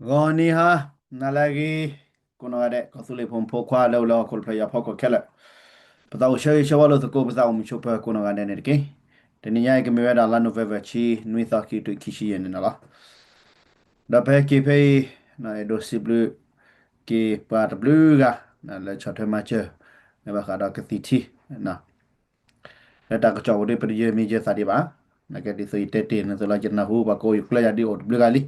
ဂီၤနံၤဟါ နၤလၢအဂ့ၤ ကိးနီၢ်ဂၤဒဲး ကီၢ်သူလ့ၤဖိမုၣ်ဖိခွါလၢအိၣ်လၢဟီၣ်ခိၣ်တဖျၢၣ်ညါဖီခိၣ်ခဲလၢာ်, ပသးအိၣ်ဆၢဂ့ၤဆၢဝါလိာ်သကိး ပသးအိၣ်မုာ်ဆိးပၢၤကိးနီၢ်ဂၤဒဲးန့ၣ်တက့ၢ်. တနံၤညါအံၤကမ့ၢ်ဝဲဒၣ်လါ November ဆံနွံသီ ခံကထိခံဆံယဲၢ်န့ၣ်လီၤ. ဒီးဖဲက့ၤဖဲအံၤ အဲၣ်ဒိးစံးဘျုးက့ၤပှၤတဘျုးဂၤ လၢဆီၣ်ထွဲမၤစၢၤ လၢဘၣ်ဃးဒီးကသံၣ်ထံ လၢတၢ်ကစီၣ်ပူၤဒီး ပတယၢၤမံၤယၢၤသးဒံးဘၣ်. နာ်က့ဒ်သိးယတဲတ့ၢ်န့ၣ်သိးလီၤ ယနၢ်ဟူပှၤကိးယကျၢၢ်ယၤဒ်အိၣ်တဘျုးဂၤလံ.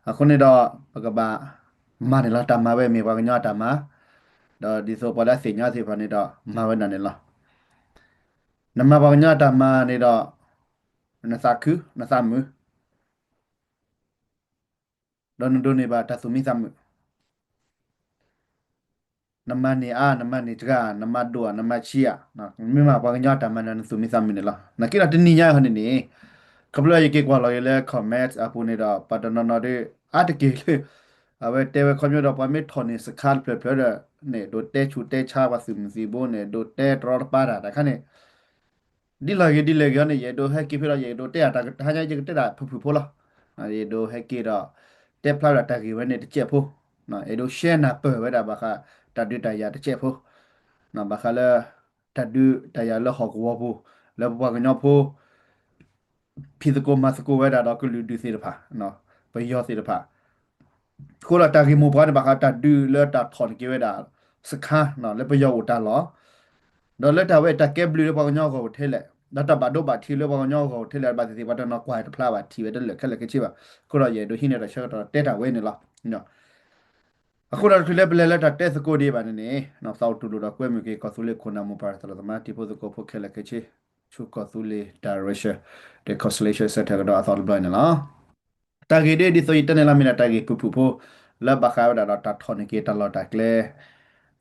အဃိန့ၣ်ဒီး ပကဘၣ်မၤန့ၣ်လီၤ. တၢ်မၤဝဲမ့ၢ်ပှၤကညီအတၢ်မၤ, ဒီးဒ်သိးပှၤလၢအသ့ၣ်ညါသ့ၣ်တဖၣ်န့ၣ်ဒီး မၤဝဲဒၣ်န့ၣ်လီၤ. နမၤပှၤကညီအတၢ်မၤန့ၣ်ဒီး နသးခု နသးမုာ် ဒီးနဒိးန့ၢ်ဘၣ်တၢ်သူၣ်မံသးမုာ်. နမၤန့ၢ်အါ နမၤန့ၢ်စှၤ နမၤဒိၣ်ဧါ နမၤဆံးဧါ, မ့ၢ်မၤပှၤကညီအတၢ်မၤန့ၣ် နသူၣ်မံသးမုာ်န့ၣ်လီၤ. နာ်က့ဒီးတနံၤညါအံၤန့ၣ်န့ၣ် ခီဖျိယက့ၤကွၢ်လီၤက့ၤလၢ comment အပူၤန့ၣ်ဒီး ပှၤတနီၤနီၤဒီး အါတက့ၢ်လၢ အဝဲတဲဝဲခီဖျိဒီး ပှၤမ့ၢ်ထီၣ်န့ၢ်စခါတဖျၢၣ်တဖျၢၣ်ဒီးန့ၣ် ဒိးတဲဆူးတဲဆါပှၤသုးမုၢ်သံၣ်ဘိန့ၣ် ဒိးတဲတရီတပါတၢ်တခါန့ၣ် ဒ်လဲၣ်ဂ့ၤဒ်လဲၣ်ဂ့ၤအံၤန့ၣ် ယအဲၣ်ဒိးဟဲက့ၤဖဲဒီး ယအဲၣ်ဒိးတဲအတၢ်တဟါညါ ယကတဲဒၣ်ဖုၣ်ဖုၣ်ဖိလီၤ. ယအဲၣ်ဒိးဟဲက့ၤဒီး တဲဖျါဝဲဒၣ်တၢ်ဂ့ၢ်ဝဲန့ၣ်တစဲးဖိ, အဲၣ်ဒိး share နၢ်ပၢၢ်ဝဲဒၣ်ဘၣ်ဃး တၢ်ဒုးတၢ်ယၤတစဲးဖိ, ဘၣ်ဃးလၢ တၢ်ဒုးတၢ်ယၤလၢဟီၣ်ကဝီၤပူၤ လၢပပှၤကညီဖိ ဖံးသကိးမၤသကိးဝဲဒၣ်ဒီးကလုာ်ဒူၣ်သ့ၣ်တဖၣ်, ပယီၤသ့ၣ်တဖၣ် အဃိဒီးတၢ်ဂ့ၢ်မိၢ်ပှၢ်န့ၣ် ဘၣ်ဃးတၢ်ဒုးလၢတၢ်ထီၣ်န့ၢ်က့ၤဝဲဒၣ် စခါ လၢပယီၤအိၣ်တၢ်လီၢ်, ဒီးလၢတၢ်ဝဲတၢ်ကဲဘျုးလၢပှၤကညီအဂီၢ်ထဲလဲၣ်, ဒီးတၢ်ဘၣ်ဒိဘၣ်ထံးလၢပှၤကညီအဂီၢ်ထဲလဲၣ် ဘၣ်သ့ၣ်သ့ၣ်ပှၤတနီၤကွၢ်တဖျါဘၣ်ထံၣ်ဝဲတလၢာ်ခဲလၢာ်ခဲဆ့ဘၣ်. အဃိဒီးယအဲၣ်ဒိးဟံးန့ၢ်တၢ်ဆၢကတီၢ်တဲတၢ်ဝဲန့ၣ်လီၤ. အဃိဒီးတချုးလၢပလဲၤလၢတၢ်တဲသကိးဒံးဘၣ်န့ၣ်န့ၣ် သးအိၣ်တူၢ်လိာ်ဒီးကွဲမုာ်က့ၤ ကီၢ်သူလ့ၤခိၣ်နၢ်မိၢ်ပၢ်သရၣ်သမါတံၤဖိသကိးဖိခဲလၢာ်ခဲဆ့ ဆူကီၢ်သူလ့ၤ direction ဒီး constellation စဲးထဲကဒီးအသီတဘျီန့ၣ်လီၤ. တၢ်ဂ့ၢ်ဒ်ဒ်သိးယတဲန့ၣ်လီၤ မ့ၢ်ဒၣ်တၢ်ဂ့ၢ်ဖုၣ်ဖုၣ်ဖိ လၢဘၣ်ဃးဝဲဒၣ်ဒီးတၢ်ထီၣ်န့ၢ်က့ၤတၢ်လီၢ်တၢ်ကျဲ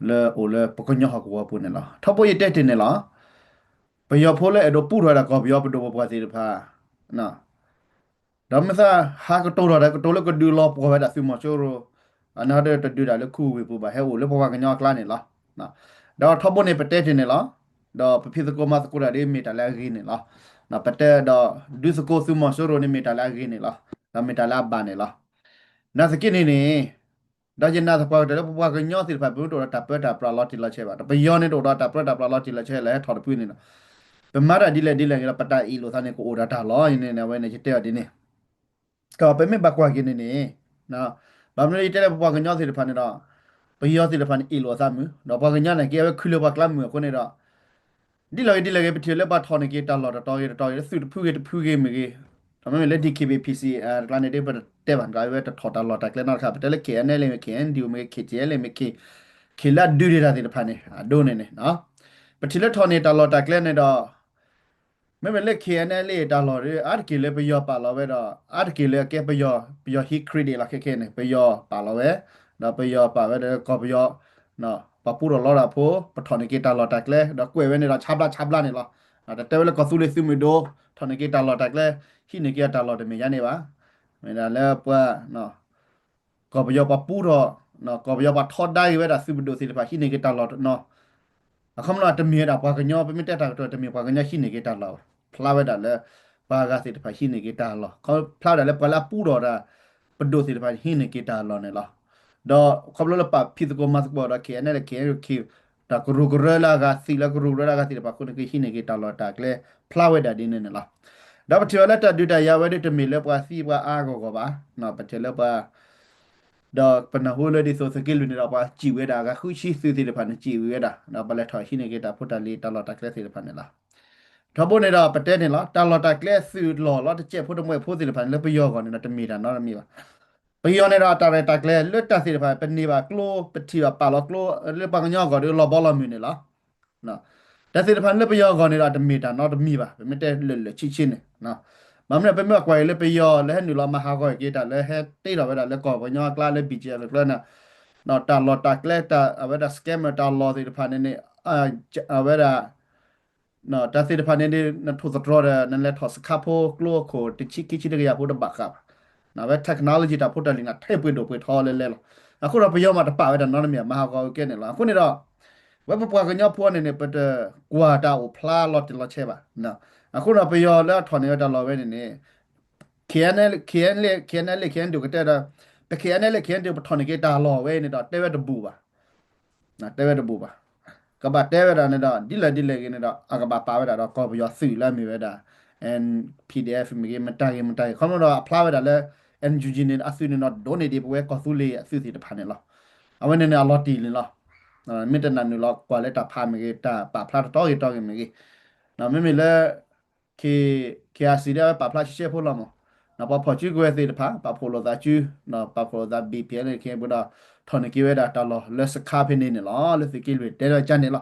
လၢအိၣ်လၢပကညီဟီၣ်ကဝီၤပူၤန့ၣ်လီၤ. ထီဘိယတဲတ့ၢ်န့ၣ်လီၤ. ပယီၤဖိလၢအဲၣ်ဒိးပူထီၣ်ဝဲဒၣ်ကီၢ်ပယီၤပဒိၣ်ပပှၢ်သ့ၣ်တဖၣ် ဒီးမ့ၢ်သးဟးကတိၤထီၣ်ဒီးကတိၤလၢကဒုးလီၤပှီၢ်ဝဲဒၣ်သုးမီၤစိရိၤ, အန့ၣ်ဒီးတဒုးဒၣ်လၢခူဝ့ၢ်ပူၤဘၣ် ဟဲအိၣ်လၢပပှၤကညီအကျါန့ၣ်လီၤ. ဒီးထီဘိန့ၣ်ပတဲတ့ၢ်န့ၣ်လီၤ. ဒီးပဖံးသကိးမၤသကိးတၢ်ဒ်မ့ၢ်တၢ်လၢအဂ့ၤန့ၣ်လီၤ. ပတဲဒီးဒုးသကိးသုးမီၤစိရိၤန့ၣ်မ့ၢ်တၢ်လၢအဂ့ၤန့ၣ်လီၤ. ဒီးမ့ၢ်တၢ်လၢအဘၣ်န့ၣ်လီၤ. နာ်သက့န့ၣ်န့ၣ် ဒီးယနာ်သပှၢ်ကတၢၢ်လၢပပှၤကညီသ့ၣ်တဖၣ် ပမ့ၢ်တအိၣ်ဒီးတၢ်ပၢတၢ်ပြးလီၤတံၢ်လီၤဆဲးဘၣ်, ဒီးပယီၤန့ၣ်တအိၣ်ဒီးတၢ်ပၢတၢ်ပြးလီၤတံၢ်လီၤဆဲးလၢဟဲထီၣ်တဖုန့ၣ်ဒီး ပမၤတၢ်ဒ်လဲၣ်ဒ်လဲၣ်ဂ့ၤဒီး ပတၢ်အ့ၣ်လိာ်သးန့ၣ် ကအိၣ်ဒီးတၢ်လီၢ်အံၤန့ၣ် အဝဲန့ၣ်ယတဲအီၤဒ်န့ၣ် ဒီးပမ့ၢ်ဘၣ်ကွၢ်က့ၤန့ၣ်န့ၣ် ဘၣ်မနုၤယတဲလၢပပှၤကညီသ့ၣ်တဖၣ်န့ၣ်ဒီး ပယီၤသ့ၣ်တဖၣ်န့ၣ် အ့ၣ်လိာ်အသးမုာ်, ဒီးပှၤကညီန့ၣ် ကဲဝဲခုလၢပှၤကျါမုာ်အဃိန့ၣ်ဒီး ဒ်လဲၣ်ဂ့ၤဒ်လဲၣ်ဂ့ၤ ပထံၣ်လၢပှၤထီၣ်န့ၢ်က့ၤတၢ်လီၢ်တတီၤဂ့ၤတတီၤဂ့ၤ လၢသုးတဖုဂ့ၤတဖုဂ့ၤမ့ၢ်ဂ့ၤ, ဒီးမ့မ့ၢ်လၢ D K B P C တကျါန့ၣ်ဒ်ပတဲဘၣ်န့ၣ် အဝဲတထီၣ်တၢ်လီၢ်တၢ်ကျဲနီတခါ ပတဲလၢ K N L A မ့ၢ် K N D O မ့ၢ်ဂ့ၤ K T L A မ့ၢ်ဂ့ၤ ခ့ၣ်လၢအဒုးဒၣ်တၢ်သ့ၣ်တဖၣ်န့ၣ် အဒိန့ၣ်န့ၣ် ပထံၣ်လၢထီၣ်န့ၢ်တၢ်လီၢ်တၢ်ကျဲန့ၣ်ဒီး မ့မ့ၢ်လၢ K N L A တၢ်လီၢ်ဒီး အါတက့ၢ်လၢပယီၤပာ်လီၤဝဲဒီး အါတက့ၢ်လၢအကဲပယီၤ ပယီၤဟံး credit လီၤ ခဲခဲန့ၣ် ပယီၤပာ်လီၤဝဲ ဒီးပယီၤပာ်ဝဲဒီးကီၢ်ပယီၤ ပှၤပူထီၣ်လီတၢ်ဖိ ပထီၣ်န့ၢ်က့ၤတၢ်လီၢ်တၢ်ကျဲ ဒီးကွဲးဝဲန့ၣ်ဒီး ဆါဘျါဆါဘျါန့ၣ်လီၤ. တတဲဝဲလၢကီၢ်သူလ့ၤသုးမုၢ်ဒိၣ် ထီၣ်န့ၢ်က့ၤတၢ်လီၢ်တၢ်ကျဲ ဟံးန့ၢ်က့ၤအတၢ်လီၢ်တမ့ၢ်ယါန့ၣ်ဘၣ်. မ့ၢ်ဒၣ်လၢပှၤ ကီၢ်ပယီၤပှၤပူထီၣ် ကီၢ်ပယီၤပှၤထီဒါက့ၤဝဲဒၣ်သုးပဒိၣ်သ့ၣ်တဖၣ် ဟံးန့ၢ်က့ၤတၢ်လီၢ်တနီၤ အခီပညီတမ့ၢ်ဝဲဒၣ်ပှၤကညီ ပမ့ၢ်တဲတၢ်ကတိၤ တမ့ၢ်ပှၤကညီဟံးန့ၢ်က့ၤတၢ်လီၢ်ဘၣ်. ဖျါဝဲဒၣ်လၢ ပှၤဂၤသ့ၣ်တဖၣ်ဟံးန့ၢ်က့ၤတၢ်လီၢ်, ခီဖျါဝဲဒၣ်လၢပှၤလၢအပူထီၣ်တၢ်ပဒိၣ်သ့ၣ်တဖၣ် ဟံးန့ၢ်က့ၤတၢ်လီၢ်န့ၣ်လီၤ. ဒီးခီဖျိလၢပဖံးသကိးမၤသကိးဒီး K N L A K N L A တၢ်ကရူၢ်ကရၢလၢအဂၤသ့ၣ် လၢကရူၢ်ကရၢလၢအဂၤသ့ၣ်တဖၣ်အဃိန့ၣ် ကဟံးန့ၢ်က့ၤတၢ်လီၢ်တၢ်ကျဲ ဖျါဝဲဒၣ်ဒ်န့ၣ်န့ၣ်လီၤ. ဒီးပထံၣ်ဝဲလၢတၢ်ဒုးတၢ်ယၤဝဲဒၣ်တမ့ၢ်လၢပှၤသံပှၤအါအဂီၢ်ဂီၢ်ဘၣ်. ပထံၣ်လၢပှၤ ဒီးပနၢ်ဟူလၢဒ်သိးသုးက့လွံၢ်န့ၣ်ဒီး ပှၤစံးဝဲဒၣ်အဂၤဃုဆံသုးသ့ၣ်တဖၣ်န့ၣ် စံးဝဲဒၣ် ဒီးပလဲၤထီၣ်ဟံးန့ၢ်က့ၤတၢ်ဖိတၢ်လံၤတၢ်လီၢ်တၢ်ကျဲသ့ၣ်တဖၣ်န့ၣ်လီၤ. ထီဘိန့ၣ်ဒီးပတဲန့ၣ်လီၤ တၢ်လီၢ်တၢ်ကျဲသုးလီၢ်လီၤတစဲးဖိတမှဲးဖိသ့ၣ်တဖၣ်န့ၣ် လၢပယီၤအဂီၢ်န့ၣ်ဒီးတမ့ၢ်တၢ်နီတမံၤဘၣ်. ပယီၤန့ၣ်ဒီးအတၢ်ရဲၣ်တၢ်ကျဲၤလၢတၢ်သ့ၣ်တဖၣ် ပန့ၢ်ဘၣ်ကျိ ပထံၣ်ဘၣ်ပာ်လီၤကျိ လၢပှၤကညီအဂီၢ်ဒီးလီၤဘီလီၤမုၢ်န့ၣ်လီၤ. တၢ်သ့ၣ်တဖၣ်န့ၣ်လၢပယီၤအဂီၢ်န့ၣ်ဒီးတမ့ၢ်တၢ်နီတမံၤဘၣ် ပမ့ၢ်တဲလၢာ်လၢာ်ဆ့ဆ့န့ၣ်. ဘၣ်မနုၤပမ့ၢ်ကွၢ်က့ၤလၢပယီၤလၢဟဲနုာ်လီၤမၤဟးဂီၤက့ၤတၢ်လၢ ဟဲတ့ထီၣ်ဝဲဒၣ်လၢကီၢ်ပယီၤအကျါလၢ B G F အကျါန့ၣ် တၢ်လီၢ်တၢ်ကျဲ အဝဲဒၣ် scammer တၢ်လီၢ်သ့ၣ်တဖၣ်န့ၣ်န့ၣ် အဝဲဒၣ် တၢ်သ့ၣ်တဖၣ်န့ၣ် နထိၣ်သတြီၤဒီး နလဲၤထီၣ်စခါဖိကျိအခိၣ် တဆံခံဆံတကယၤဖိတဘၣ်ဃးဘၣ်. အဝဲ technology တၢ်ဖိတၢ်လံၤန့ၣ် ထဲပှ့ၤဒိၣ်ပှ့ၤထီလဲလဲလီၤ. အဃိဒီးပယီၤမးတပာ်ဝဲတၢ်နီတမံၤ မၤဟးဂီၤကဲန့ၣ်လီၤ. အဃိန့ၣ်ဒီး ဝဲပပှၤကညီဖိန့ၣ်န့ၣ် ပတကွၢ်တၢ်အိၣ်ဖျါလီၤတံၢ်လီၤဆဲးဘၣ်. အဃိဒီးပယီၤလၢအထီၣ်န့ၢ်ဝဲတၢ်လီၢ်ဝဲန့ၣ်န့ၣ် K N L A K N L A K N D O ကတဲဒီး ပ K N L A K N D ပထီၣ်န့ၢ်က့ၤတၢ်လီၢ်ဝဲန့ၣ်ဒီး တဲဝဲတဘူးဘၣ်, တဲဝဲတဘူးဘၣ်. ကဘၣ်တဲဝဲဒၣ်န့ၣ်ဒီး ဒ်လဲၣ်ဒ်လဲၣ်ဂ့ၤန့ၣ်ဒီး အကဘၣ်ပာ်ဝဲဒၣ်ဒီးကီၢ်ပယီၤသုးလၢအမ့ၢ်ဝဲဒၣ် N P D F မ့ၢ်ဂ့ၤ မတၤဂ့ၤမတၤဂ့ၤ ခီဖျိဒီးအဖျါဝဲဒၣ်လၢ N U G န့ၣ် အသုးန့ၣ်ဒီးဒိၣ်န့ၢ်ဒံးပဝဲကီၢ်သူလ့ၤအသုးသ့ၣ်တဖၣ်န့ၣ်လီၤ. အဝဲန့ၣ်န့ၣ်အလီၤတံၢ်န့ၣ်လီၤ. မ့ၢ်တနၢ်နုာ်လီၤကွၢ်လၢတၢ်ဖးမ့ၢ်ဂ့ၤ တၢ်ပာ်ဖျါတတီဂ့ၤတီဂ့ၤမ့ၢ်ဂ့ၤ, မ့မ့ၢ်လၢ K- KIC ဒ်ဝဲပာ်ဖျါရှဲရှဲဖိလီၤမး, ပှၤဖီၣ်စုကဝဲၤသ့ၣ်တဖၣ် ပှၤဖှိၣ်လိာ်သးစု, ပှၤဖှိၣ်လိာ်သး B P N န့ၣ် ခဲအံၤပဒီး ထီၣ်န့ၢ်က့ၤဝဲဒၣ်တၢ်လီၢ်လၢစခါဖဲန့ၣ်န့ၣ်လီၤ. လၢသုးက့လွံၢ်တဲဒၣ်ကန့ၣ်လီၤ.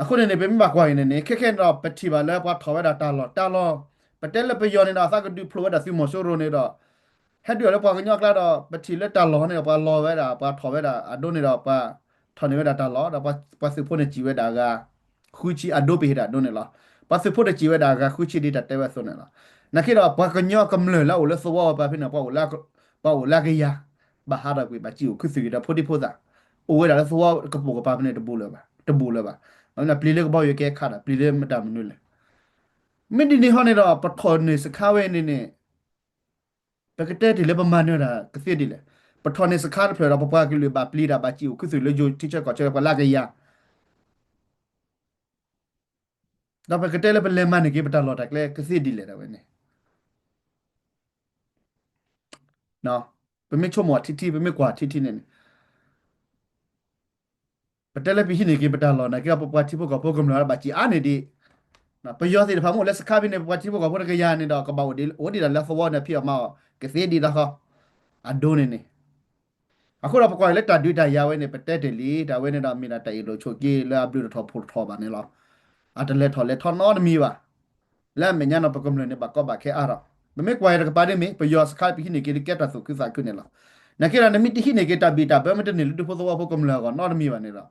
အဃိန့ၣ်န့ၣ် ပမ့ၢ်ဘၣ်ကွၢ်အံၤန့ၣ်န့ၣ် ခဲခဲန့ၣ်ဒီး ပထံၣ်ဘၣ်လၢပှၤထီၣ်ဝဲဒၣ်တၢ်လီၢ် တၢ်လီၢ်, ပတဲလၢပယီၤန့ၣ်ဒီး အသးကဒုးဖျိးဝဲဒၣ်သုးမီၤစိရိၤန့ၣ်ဒီး ဟဲဒုးအီၤလၢပှၤကညီအကျါဒီး ပထံၣ်လၢတၢ်လီၢ်န့ၣ်ဒီး ပှၤလီၤဝဲဒၣ် ပှၤထီၣ်ဝဲဒၣ်အဒိန့ၣ်ဒီး ပှၤထီၣ်န့ၢ်ဝဲဒၣ်တၢ်လီၢ်ဒီး ပှၤသုးဖိန့ၣ်စံၣ်ဝဲဒၣ်အဂၤ ဃုဆံ အဒိပဟ့ၣ်တၢ်အဒိန့ၣ်လီၤ. ပှၤသုးဖိတစံၣ်ဝဲဒၣ်အဂၤဃုဆံဒ်တၢ်တဲဝဲအသိးန့ၣ်လီၤ. နာ်က့ဒီး ပှၤကညီကမျၢၢ်လၢအအိၣ်လၢသဝီပၤဖဲန့ၣ် ပှၤအိၣ်လၢအကယၤ ဘၣ်ဟးထီၣ်ကွံာ် ဘၣ်စံၣ်အိၣ်ခူသူၣ်က့ၤဒီးဖိဒံဖိသၣ် အိၣ်ဝဲဒၣ်လၢသဝီကပိာ်ကပၤဖဲန့ၣ်တဘူးလၢၤဘၣ်, တဘူးလၢၤဘၣ်. ပျံၤလၢကဘီယူၤကဲခးဒီး ပျံၤလၢမတၤမနုၤလဲၣ်. မ့ၢ်ဒ်န့ၣ်ဟီန့ၣ်ဒီး ပထီၣ်န့ၢ်စခါဝဲန့ၣ်န့ၣ် ပကတဲတ့ၢ်လၢပမၤနၢၤတၢ်ကသ့ဒ်လဲၣ်. ပထီၣ်န့ၢ်စခါတဖျၢၣ်ဒီး ပပှၤကလုာ်ဘၣ်ပျံၤတၢ် ဘၣ်စံၣ်အိၣ်ခူသူၣ်လၢယိၤထံဆၢကီၢ်ဆၢ ပှၤလၢအကယၤ ဒီးပကတဲလၢပလဲၤမၤန့ၢ်က့ၤပတၢ်လီၢ်တၢ်ကျဲကသ့ဒ်လဲၣ်ဒၣ်ဝဲန့ၣ် ပမ့ၢ်ဆိကမိၣ်အထံထံ ပမ့ၢ်ကွၢ်ထံထံန့ၣ်န့ၣ် ပတဲလၢပဟံးန့ၢ်က့ၤပတၢ်လီၢ် နာ်က့ဒီး ပပှၤထံဖိကီၢ်ဖိကမျၢၢ်ဘၣ်စံၣ်အါန့ၢ်ဒံး, ပယီၤသ့ၣ်တဖၣ်မ့ၢ်အိၣ်လၢစခါဖဲန့ၣ် ပပှၤထံဖိကီၢ်ဖိတကယၤန့ၣ်ဒီး ကဘၣ်အိၣ်ဒံး အိၣ်ဒံးဒၣ်လၢသဝီန့ၣ် ဖံးအီၣ်မၤအီၣ်ကသ့ဒံးလီၤဃီ အဒိန့ၣ်န့ၣ် အဃိဒီးပကွၢ်က့ၤလၢတၢ်ဒုးတၢ်ယၤဝဲန့ၣ် ပတဲတ့ၢ်လံ တၢ်ဝဲန့ၣ်ဒီးမ့ၢ်ဒၣ်တၢ်အ့ၣ်လိာ်ဆိးက့လၢအဘျုးတထီၣ်ဖိးတထီၣ်ဘၣ်န့ၣ်လီၤ. အတလဲၤထီၣ်လဲၤထီနီတမံၤဘၣ်. လၢအမဲာ်ညါန့ၣ် ပကမျၢၢ်န့ၣ် ဘၣ်ကီဘၣ်ခဲအါထီၣ်. ပမ့ၢ်ကွၢ်အံၤတကပၤဒ်မ့ၢ် ပယီၤစခါပဟံးန့ၢ်က့ၤလၢကဲတၢ်သူၣ်ခုသးခုန့ၣ်လီၤ. နာ်က့ဒီး နမ့ၢ်တဟံးန့ၢ်က့ၤတၢ်ဘံၣ်တၢ်ဘၢ မ့ၢ်တန့ၢ်လၢဒူဖိသဝီဖိကမျၢၢ်အဂီၢ်နီတမံၤဘၣ်န့ၣ်ဒီး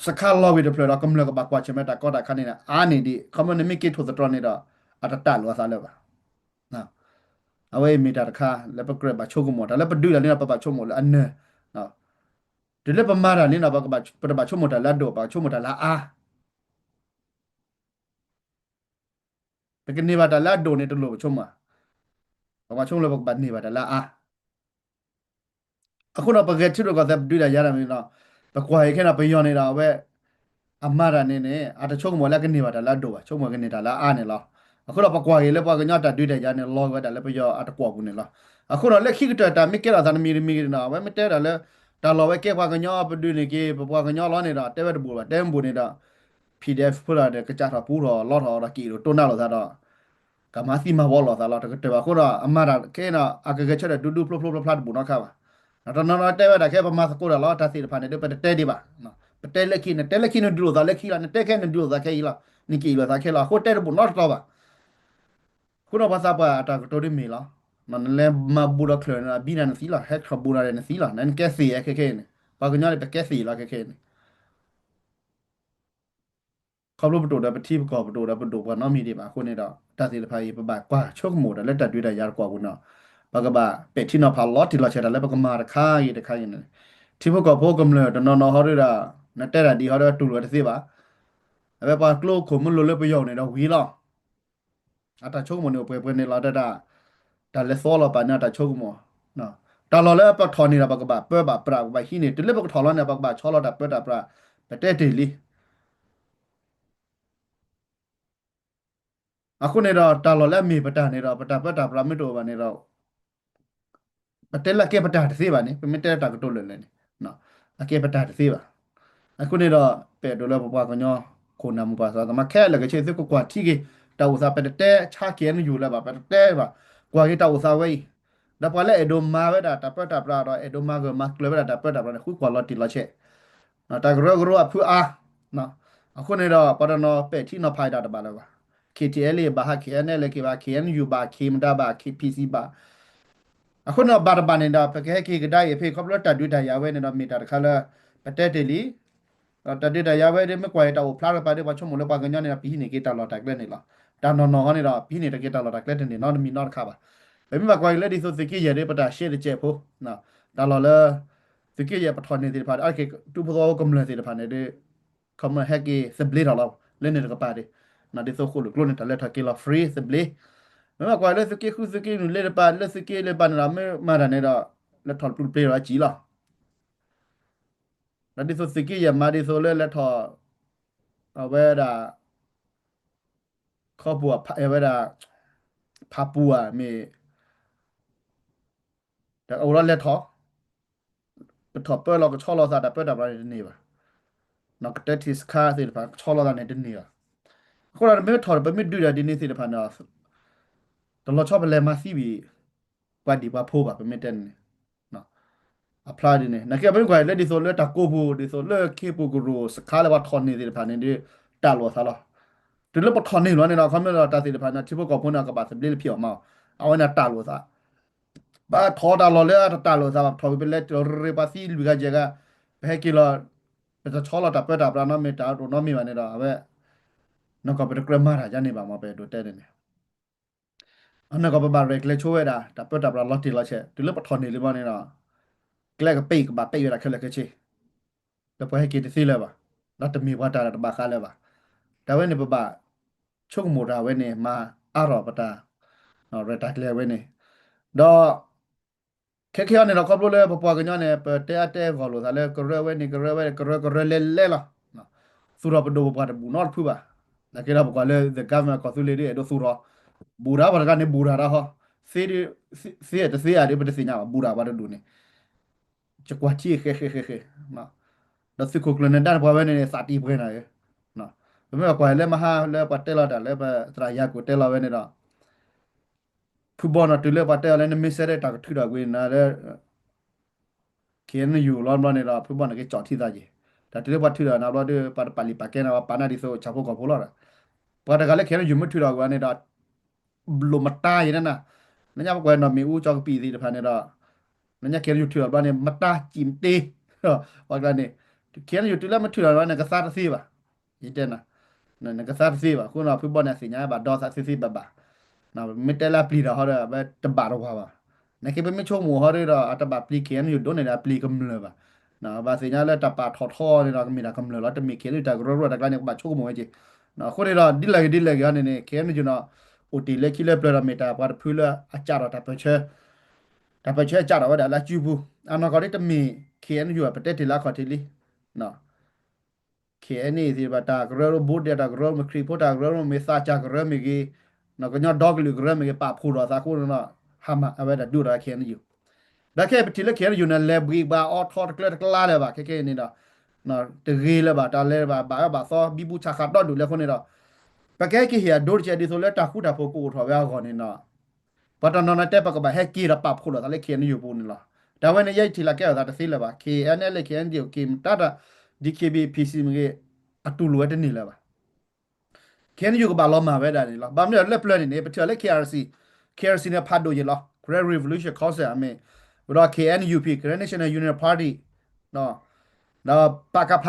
စခါလီၤဝံၤတဖျၢၣ်ဒီး ကမျၢၢ်ကဘၣ်ကွၢ်ဆၢၣ်မဲာ်တၢ်ကီတၢ်ခဲန့ၣ် အါန့ၢ်ဒံး ခီဖျိနမ့ၢ်က့ၤထိၣ်သတြီၤန့ၣ်ဒီး အတတၢ်လိာ်အသးလၢၤဘၣ်. အဝဲအံၤမ့ၢ်တၢ်တခါ လၢပကြၢးဘၣ်ဆိကမိၣ် တၢ်လၢပဒုးတၢ်န့ၣ်ဒီး ပဘၣ်ဆိကမိၣ်လၢအနၢၤ တုၤလၢပမၤတၢ်န့ၣ်ဒီး ပတဘၣ်ဆိကမိၣ်တၢ်လၢအဒိၣ် ပဘၣ်ဆိကမိၣ်တၢ်လၢအါ ပကန့ၢ်ဘၣ်တၢ်လၢအဒိၣ်န့ၣ် တလိၣ်ပဆိကမိၣ်, ပဘၣ်ဆိကမိၣ်လၢပကဘၣ်န့ၢ်ဘၣ်တၢ်လၢအါ. အဃိဒီးပဂဲၤထံရူၢ်ကီၢ်သဲးပဒုးတၢ်ယၤတၢ်မ့ၢ်ဒီး ပကွၢ်အံၤခဲဒီး ပယီၤန့ၣ်ဒီးအဝဲ အမၤတၢ်န့ၣ်န့ၣ် အတဆိကမိၣ်လၢကန့ၢ်ဘၣ်တၢ်လၢအဒိၣ်ဘၣ်, ဆိကမိၣ်ကန့ၢ်တၢ်လၢအါန့ၣ်လီၤ. အဃိဒီးပကွၢ်က့ၤလၢပှၤကညီတၢ်ဒုးတၢ်ယၤန့ၣ် လီၤဝဲဒၣ်လၢပယီၤအတကွီၣ်ပူၤန့ၣ်လီၤ. အဃိဒီးလၢခံကတၢၢ်တၢ်မ့ၢ်ကဲထီၣ်သးတမံၤတမံၤန့ၣ်ဒီး အဝဲမ့ၢ်တဲဒၣ်လၢ တၢ်လီၢ်ဝဲကဲပှၤကညီပဒုးန့ၢ်က့ၤ ပပှၤကညီလီၤန့ၣ်ဒီး တဲဝဲတဘူးဘၣ်, တဲတဘူးန့ၣ်ဒီး PDF ဖိဒီးကစးထီၣ်ပူထီၣ်လီထီၣ်ဒီးက့ၤဒိၣ်တိၢ်နါလိာ်သးဒီး ကမၤသံမၤဝီလိာ်သးလီၤ. တကတၢၢ်ဘၣ်အဃိဒီး အမၤတၢ်ခဲအံၤန့ၣ် အကဂဲၤဆၢထၢၣ်ဒူဒူဖျိဖျိဖျါဖျါတဘူးနီတခါဘၣ်. တနီၤနီၤတဲဝဲဒၣ်ခဲ ပမၤသကိးတၢ်လီၤ တၢ်သ့ၣ်တဖၣ်န့ၣ်ဒီး ပတတဲဒံးဘၣ်. ပတဲလၢခံ နတဲလၢခံနဒုးလိာ်သးလၢခံလီၤ နတဲခဲနဒုးလိာ်သးခဲအံၤလီၤ နကအံၣ်လိာ်သးခဲလီၤ အဃိတဲတဘူးနီတတီၤဘၣ်. အဃိဒီးပှၤသးပှၢ်အတၢ်ကတိၤဒ်မ့ၢ်လီၤ. နလဲၤမၤဘူးဒီးချၢၣ်န့ၣ် အဘံနၤနသံလီၤ ဟဲထီၣ်ဘူးနၤဒီးနသံလီၤ နကဲသ့ၣ်ဧါခဲခဲအံၤန့ၣ် ပှၤကညီန့ၣ် ပကဲသ့ၣ်လီၤခဲခဲအံၤန့ၣ် ခီဖျိပတအိၣ်ဒီးပထံပကီၢ် ပတအိၣ်ဒီးပဒိၣ်ပှၤနီတမံၤဒံးဘၣ်အဃိန့ၣ်ဒီး တၢ်သ့ၣ်တဖၣ်အံၤ ပဘၣ်ကွၢ်ဆိကမိၣ်တၢ်လၢတၢ်ဒုးတၢ်ယၤတကွီၢ်ပူၤန့ၣ် ပကဘၣ်ပဲာ်ထံနီၤဖးလီၤတံၢ်လီၤဆဲးတၢ်လၢပကမၤတခါဂ့ၤတခါဂ့ၤန့ၣ် ထံဖိကီၢ်ဖိကမျၢၢ်တနီၤနီၤဟီဒီး နတဲတၢ်ဒ်ဟီဒီးတူၢ်လိာ်တသ့ဘၣ်. အဝဲပှၤကျိခိၣ်မ့ၢ်လိၤလၢပယီၤန့ၣ်ဒီးဝံၤလီၤ အတၢ်ဆိကမိၣ်န့ၣ်အိၣ်ပှဲၤပှဲၤန့ၣ်လီၤ တၢ် တၢ်လဲၤသီလီၤပာ်န့ၣ်အတၢ်ဆိကမိၣ် တၢ်လီၢ်လၢပထီၣ်န့ၣ်ဒီး ပကဘၣ်ပၢဘၣ်ပြး ပကဘၣ်ဟံးန့ၢ် တုၤလၢပကထီၣ်လီၤန့ၣ် ပကဘၣ်ဆီလီၤတၢ်ပၢတၢ်ပြး ပတဲတ့ၢ်လံ. အဃိန့ၣ်ဒီး တၢ်လီၢ်လၢအမ့ၢ်ပတၢ်န့ၣ်ဒီး ပတၢ်ပၢတၢ်ပြးမ့ၢ်တအိၣ်ဘၣ်န့ၣ်ဒီး ပတဲလၢအကဲပတၢ်တသ့ဘၣ်န့ၣ် ပမ့ၢ်တဲတၢ်ကတိၤလၢာ်လၢာ်န့ၣ် အကဲပတၢ်တသ့ဘၣ်. အဃိန့ၣ်ဒီး ပအဲၣ်ဒိးလၢပပှၤကညီ ခိၣ်နၢ်မိၢ်ပၢ်သရၣ်သမါခဲလၢာ်ခဲဆ့ သုကကွၢ်ထံက့ၤ တၢ်အိၣ်သး ပတတဲဆါ K N U လၢၤဘၣ် ပတတဲဘၣ် ကွၢ်က့ၤတၢ်အိၣ်သးဝဲအံၤ ဒီးပှၤလၢအဲၣ်ဒိးမၤဝဲဒၣ်တၢ်ပၢတၢ်ပြးဒီး အဲၣ်ဒိးမၤဂၢၢ်မၤကျၢၤဝဲဒၣ်တၢ်ပၢတၢ်ပြးန့ၣ် ဃုကွၢ်လီၤတံၢ်လီၤဆဲး တၢ်ကရၢကရိအဖုအါ အဃိန့ၣ်ဒီး ပှၤတနီၤပဲာ်ထံနီၤဖးဒၣ်တဘၣ်လၢၤဘၣ်. K T L A ဘၣ်ဟး K N L A က့ၤဘၣ် K N U ဘၣ် ခ့မတၤဘၣ် K P C ဘၣ်. အဃိန့ၣ်ဒီး ဘၣ်တဘၣ်န့ၣ်ဒီး ပကဟဲက့ၤကဒါအံၤဖဲ ခီဖျိတၢ်ဒုးတၢ်ယၤဝဲန့ၣ်ဒီး မ့ၢ်တၢ်တခါလၢ ပတဲတ့ၢ်လံ ဒီးတၢ်ဒုးတၢ်ယၤဝဲဒီး မ့ၢ်ကွၢ်အံၤတၢ်အိၣ်ဖျါတကပၤဒီး ပှၤဆိကမိၣ်လၢပှၤကညီန့ၣ်ဒီး ပဟံးန့ၢ်က့ၤတၢ်လီၢ်တၢ်ကျဲန့ၣ်လီၤ. တၢ်နီၢ်နီၢ်ဟီန့ၣ်ဒီး ပဟံးန့ၢ်တက့ၤတၢ်လီၢ်တၢ်ကျဲတန့ၢ်နီတမံၤနီတခါဘၣ်. ပမ့ၢ်ဘၣ်ကွၢ်က့ၤလၢဒ်သိးသုးက့ယဲၢ်ဒီး ပတၢ်ရှဲတစဲးဖိ တၢ်လီၢ်လၢ သုးက့ယဲၢ်ပထီၣ်န့ၢ်သ့ၣ်တဖၣ် အါတက့ၢ်ဒူဖိသဝီဖိကမျၢၢ်သ့ၣ်တဖၣ်န့ၣ်ဒီး ခီမ့ၢ်ဟဲက့ၤသဘျ့ထီၣ်လီၤ လၢန့ၣ်တကပၤဒီး ဒ်သိးဃိၣ်လိာ်ကျိန့ၣ် တၢ်လဲၤထီၣ်က့ၤလီၤ free သဘျ့ မ့ၢ်ကွၢ်လၢသုးက့ဃုသုးက့နုာ်လ့တပၤ လၢသုးက့လ့တပၤန့ၣ်ဒီး မ့ၢ်မၤတၢ်န့ၣ်ဒီး လဲၤထီၣ်တပျုးတပျ့ၤဒီးအစံာ်လီၤ. ဒီးဒ်သိးသုးက့ယဲၢ်မၤဒ်သိးလၢလဲၤထီၣ် အဝဲဒၣ် ခီပူၤဝဲဒၣ် ဖးပူၤဧါ မ့ၢ် ဒီးအိၣ်ဒီးလဲၤထီၣ် ကထီၣ်ပၢလီၤကဆီလီၤသးတၢ်ပၢတၢ်ပြးန့ၣ်တန့ၢ်ဘၣ်. ကတဲထံးစခါသ့ၣ်တဖၣ် ကဆီလီၤသးန့ၣ်တန့ၢ်ဘၣ်. အဃိဒီးမ့ၢ်ထီၣ်ဒီး ပမ့ၢ်ဒုးတၢ်ဒ်န့ၣ်သ့ၣ်တဖၣ်န့ၣ် တလီၤဆီပလဲၤမၤသံဘၣ် ပှၤဒံၣ်ပှၤဖိဘၣ် ပမ့ၢ်တဲန့ၣ်န့ၣ် အဖျါဒ်န့ၣ် နာ်က့ပမ့ၢ်ကွၢ်လၢဒ်သိးလၢတၢ်ကိးပူၤ ဒ်သိးလၢခ့ပူၤကရူၢ်စခါလၢပှၤထီၣ်န့ၢ်သ့ၣ်တဖၣ်န့ၣ်ဒီး တၢ်လိာ်သးလီၤ. တုၤလၢပထီၣ်န့ၢ်လီၤန့ၣ်ဒီး ခီမ့ၢ်ဒီးတၢ်သ့ၣ်တဖၣ်န့ၣ် ထံဖိကီၢ်ဖိန့ၣ် ကဘၣ်သဘျ့လၢဖံးအီၣ်မၤအီၣ် အဝဲန့ၣ်တၢ်လိာ်သး ဘၣ်ထီၣ်တၢ်လီၢ်လၢတၢ်လိာ်သးဘၣ် ထီၣ်ဝံၤပလဲၤတရ့ပှၤသံလွံၢ်ဂၤယဲၢ်ဂၤ ပဟဲက့ၤလီၤ ပတဆီလီၤတၢ်ပၢတၢ်ပြးနီတမံၤ တၢ်အိၣ်နီတမံၤဘၣ်န့ၣ်ဒီး အဝဲ နကီၢ်ပတကြၢးမၤတၢ်ယါန့ၣ်ဘၣ် မ့ၢ်ပအဲၣ်ဒိးတဲန့ၣ်န့ၣ် အနီၢ်ကီၢ်ပဘၣ်ရဲၣ်ကျဲၤဆိဝဲဒၣ် တၢ်ပၢတၢ်ပြးလီၤတံၢ်လီၤဆဲး တုၤလၢပထီၣ်န့ၢ်လံဘၣ်န့ၣ်ဒီး ကျဲကပ့ၢ်ကဘၣ်ပ့ၢ်ဝဲဒၣ်ခဲလၢာ်ခဲဆ့ လၢပှၤဟဲက့ၤတသ့လၢၤဘၣ်, ဒီးတမ့ၢ်ပှၤတၢ်တဘၣ်ဃးလၢၤဘၣ်. တၢ်ဝဲန့ၣ်ပဘၣ်ဆိကမိၣ်တၢ်ဝဲန့ၣ် မၤအါထီၣ်ပတၢ် ရဲၣ်တၢ်ကျဲၤဝဲန့ၣ်, ဒီး ခဲခဲအံၤန့ၣ်ဒီး ခီဖျိလၢပပှၤကညီန့ၣ် ပတဲအါတဲဂီၢ်လိာ်သးလၢကရၢဝဲန့ၣ် ကရၢဝဲ ကရၢကရၢလဲလဲလီၤ. သူၣ်ထီၣ်ပဒိၣ်ပပှၢ်တဘူၣ်နီတဖုဘၣ်. နာ်က့ဒီးပကွၢ်လၢ the government ကီၢ်သူလ့ၤဒ်အဲၣ်ဒိးသူၣ်ထီၣ် ဘူၣ်တၢ်ပှၤတဂၤန့ၣ် ဘူၣ်တၢ်တၢ်ဟီ, သ့တသ့ဧါဒီး ပတသ့ၣ်ညါဘၣ် ဘူၣ်တၢ်ပှၤတဒူၣ်န့ၣ် ယကွၢ်ထံဃဲဃဲဃဲဃဲ, ဒီးသုးခိၣ်ကျၢၢ်နၢၤဒါပှၤဝဲန့ၣ်န့ၣ် သးတံၢ်ပှဲၤနၤဧၢ, ပမ့ၢ်ကွၢ်လၢမဟါလၢပှၤတဲလီၤတၢ်လၢပသရၣ်ယၤကိာ်တဲလီၤဝဲန့ၣ်ဒီး ဖုဘီန့ၣ် တုၤလၢပှၤတဲအီၤလၢနမ့ၢ်ဆဲးဒီးတၢ်ကထုးထီၣ်ကွံာ်နၤလၢ KNU လီၤဘျီန့ၣ်ဒီး ဖုဘီန့ၣ်က့ၤကၠီၣ်ထံသးက့ၤ, တၢ်တုၤလၢပှၤထုးထီၣ်နၤဘျီဒီး ပှၤတပာ်လံာ်ပာ်ကဲနၤ ပှၤပာ်နၤဒ်သိးဆၣ်ဖိကီၢ်ဖိလီၤဒီး ပှၤတဂၤလၢ KNU မ့ၢ်ထုးထီၣ်ကွံာ်န့ၣ်ဒီး လိၣ်မတၤယဲၢ်နၤ, နညါပကွၢ်နီၢ်မ့ၣ်အူကၠီကပံာ်သ့ၣ်တဖၣ်န့ၣ်ဒီး နညါ KNU ထုးထီၣ်ဘျီန့ၣ် မတၤစံၣ်မတ့ ပှၤကျါန့ၣ် KNU တုၤလၢမ့ၢ်ထုးထီၣ်ဘျီန့ၣ် ကသါတသ့ဘၣ်, ယတဲနၤ နကသါတသ့ဘၣ်. အဃိန့ၣ် ဖုဘီန့ၣ် အသ့ၣ်ညါဘၣ်ဒီသးသ့သ့ဘၣ်ဘၣ်, မ့ၢ်တဲလၢအပျံၤတၢ်ဟီဒီး အဝဲတဘၣ်တဝၤဘၣ်. နာ်က့ပမ့ၢ်ဆိကမိၣ်ဟီဒီး အတဘၣ်ပျံၤ KNU ဒိၣ်န့ၢ်ဒီးအပျံၤကမျၢၢ်ဘၣ်. ဘၣ်သ့ၣ်ညါလၢတၢ်ပာ်ထီၣ်ထီန့ၣ်ဒီး ကမ့ၢ်တၢ်ကမျၢၢ်လီၤ, တမ့ၢ် KNU တၢ်ကရၢကရိတၢ်ကျါန့ၣ် ကဘၣ်ဆိကမိၣ်ဝဲက့ၤ. အဃိန့ၣ်ဒီး ဒ်လဲၣ်ဂ့ၤဒ်လဲၣ်ဂ့ၤဟီန့ၣ်န့ၣ် KNU န့ၣ် အိၣ်တ့ၢ်လၢခံလၢပျၢၤဒီး မ့ၢ်တၢ်ပှၤတဖုလၢအကးထီၣ်တၢ်ပၢၢ်ဆၢ တၢ်ပၢၢ်ဆၢကးထီၣ်ဝဲဒၣ်လၢအစုပူၤ, အနီၢ်ကီၢ်ဒ်တမ့ၢ် KNU ပတဲတ့ၢ်လၢအခီၣ်ထံးလံ KNA သ့ၣ်တဖၣ် တၢ်ကရၢကရိ ဘိဒဲးတၢ်ကရၢ မ့ၢ်ခရံာ်ဖိတၢ်ကရၢ မ့ၢ်သးစၢ်ကရၢမ့ၢ်ဂ့ၤ, ကညီဒီကလုာ်ကရၢမ့ၢ်ဂ့ၤ ပာ်ဖှိၣ်ထီၣ်သးအဃိန့ၣ်ဒီး ဟါမၢ်အဝဲဒၣ်ဒုးအိၣ်ဒီး KNU. ဒီးခဲအံၤပထံၣ်လၢ KNU န့ၣ် လဲၤဘှံးဘှါအီထီတကျၢတကျါလၢၤဘၣ် ခဲခဲအံၤန့ၣ်ဒီး တဂ့ၤလၢၤဘၣ် တၢ်လဲၤဘၣ်ဘၣ်အၢဘၣ်သီ ဘံဘူဆးဃာ်ဒီဒူၣ်လၢအဃိန့ၣ်ဒီး ပကဟဲက့ၤဟ့ၣ်အဒိတကဲး ဒ်သိးလၢတၢ်ဃူတၢ်ဖိးကအိၣ်ထီၣ်ဝဲအဂီၢ်န့ၣ်ဒီး ပှၤတနီၤနီၤတဲ ပကဘၣ်ဟဲက့ၤဒီးပာ်ဖှိၣ်လိာ်သးလၢ KNU ပူၤန့ၣ်လီၤ. တၢ်ဝဲန့ၣ် ယဲယထံၣ်လၢကဲထီၣ်သးတသ့လၢၤဘၣ်. KNLA KNDO က့ၤမတၤတၢ် DKBA PC မ့ၢ်ဂ့ၤ အတူၢ်လိာ်ဝဲတန့ၢ်လၢၤဘၣ်. KNU ကဘၣ်လီၤမၢ်ဝဲဒၣ်န့ၣ်လီၤ. ဘၣ်မနုၤလၢပျၢၤန့ၣ်န့ၣ် ပထံၣ်အီၤလၢ KRC, KRC န့ၣ် ဖးဒိၣ်ယဲၢ်လီၤ. Karen Revolution Council အမ့ၢ်, ဝံၤဒီး KNUP, Karen National Unity Party, ဒီး ပကဖ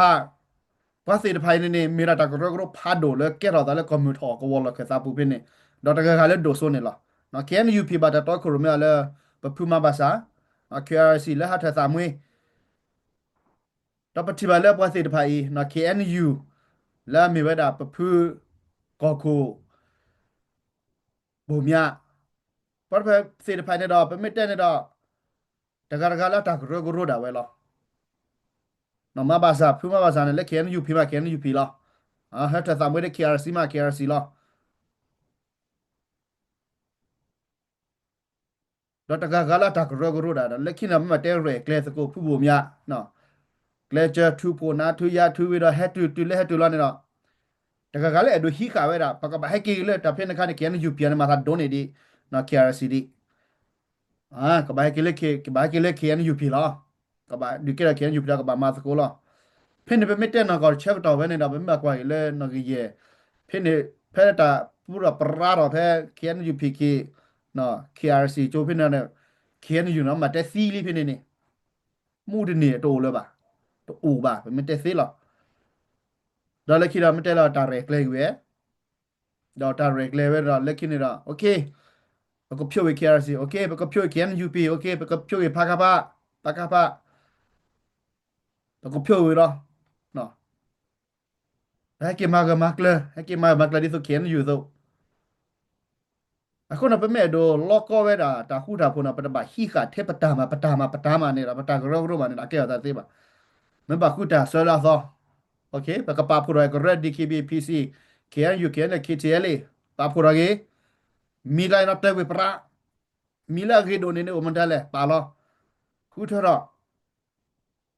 ပှၤသ့ၣ်တဖၣ်အံၤန့ၣ်န့ၣ် မ့ၢ်ဒၣ်တၢ်ကရၢကရိဖးဒိၣ်လၢကဲထီၣ်သးလၢကီၢ်မုၢ်ထီၣ်ကဝီၤလီၢ်ခၢၣ်သးပူၤဖဲန့ၣ်, ဒီးတဂၤဂၤလၢဒိၣ်စိန့ၣ်လီၤ. KNUP ဘၣ်တၢ်တီခိၣ်ရိၣ်မဲအီၤလၢ ပဖုမၤဘၣ်ဆၣ်, KRC လၢဟးထၢၣ်သးမှ့, ဒီးပထံၣ်ဘၣ်လၢပှၤသ့ၣ်တဖၣ်အံၤ KNU လၢအမ့ၢ်ဝဲဒၣ်ပဖုကီၢ်ခိၣ် ဘိၣ်မၠး, ပှၤသ့ၣ်တဖၣ်န့ၣ်ဒီး ပမ့ၢ်တဲန့ၣ်ဒီး တဂၤတဂၤလၢတၢ်ကရၢကရိဒၣ်ဝဲလီၤ. မၤဘၣ်ဆၣ် ဖုမၤဘၣ်ဆၣ်န့ၣ် လၢ KNUP မး KNUP လီၤ. ဟဲထၢၣ်သးမှ့လၢ KRC မး KRC လီၤ. ဒီးတဂၤဂၤလၢတၢ်ကရၢကရိဒၣ်ဒီး လၢခံန့ၣ် မ့ၢ်တဲရဲၣ်ကျဲၤသကိးဖုဘိၣ်မၠး, ကျဲးစၢးထုးဖှိၣ်နးထုးယၤထုးဝံၤဒီး ဟဲတုၤတုၤလၢဟဲတုၤလီၤန့ၣ်ဒီး တဂၤဂၤလၢအဲၣ်ဒိးဟံးဃာ်ဝဲဒၣ် ပကဘၣ်ဟဲက့ၤလၢတၢ်ဖဲန့ၣ်ခါန့ၣ် KNUP န့ၣ် မၤသးဒိၣ်န့ၢ်ဒံး KRC ဒံး ကဘၣ်ဟဲက့ၤလၢ ကဘၣ်ဟဲက့ၤလၢ KNUP လီၤ. ကဘၣ်ဒုးကဲထီၣ် KNUP ဒီးကဘၣ်မၤသကိးလီၤ. ဖဲန့ၣ်ပမ့ၢ်တဲနီၢ်ကီၢ်တဆၢကတီၢ်ဝဲန့ၣ်ဒီး ပမ့ၢ်ဘၣ်ကွၢ်က့ၤလၢနီၢ်ကယဲၢ် ဖဲန့ၣ် ဖဲတၢ်ပူထီၣ်ပြးထီၣ်ဖဲ KNUP က့ၤ KRC ကၠိဖဲန့ၣ် KNU န့ၣ် မၤတဲသံလံဖဲန့ၣ်န့ၣ် မူတန့ၢ်တအိၣ်လၢၤဘၣ်, တအိၣ်ဘၣ် ပမ့ၢ်တဲသ့လီၤ. ဒီးလၢခံဒီးမ့ၢ်တဲလီၤတၢ်ရဲၣ်ကျဲၤက့ၤဝဲ ဒီးတၢ်ရဲၣ်ကျဲၤဝဲဒီးလၢခံန့ၣ်ဒီး OK ပကဖျိးက့ၤ KRC, OK ပကဖျိးက့ၤ KNUP, OK ပကဖျိးက့ၤ ပကဖ, ပကဖ, ပကဖျိးဝံၤလီၤ. ဟဲက့ၤမၤဂၢၢ်မၤကျၢၤ, ဟဲက့ၤမၤဂၢၢ်မၤကျၢၤဒ်သိး KNU အသိး အဃိန့ၣ် ပမ့ၢ်အဲၣ်ဒိးလီကီဝဲဒၣ်တၢ်ဃူတၢ်ဖိးန့ၣ် ပတဘၣ်ဟံးဃာ်ထဲပတၢ်မၤ ပတၢ်မၤ ပတၢ်မၤန့ၣ်ဒီး ပတၢ်ကရၢကရိဘၣ်န့ၣ်ဒီး အကဲအီၤတသ့ဘၣ်. မ့ၢ်ဘၣ်ဃုတၢ်ဆၢလၢအသီ, ပကပာ်ဖှိၣ်ထီၣ်ကရၢ DKBA PC, KNU KNLA KTLA, ပာ်ဖှိၣ်ထီၣ်က့ၤ, မံၤလၢအနီၢ်တၢ်ဝ့ၤပြး, မံၤလၢအဂ့ၤဒိၣ်န့ၣ်န့ၣ် အိၣ်မတၤလဲၣ် ပာ်လီၤ, ဃုထၢထီၣ်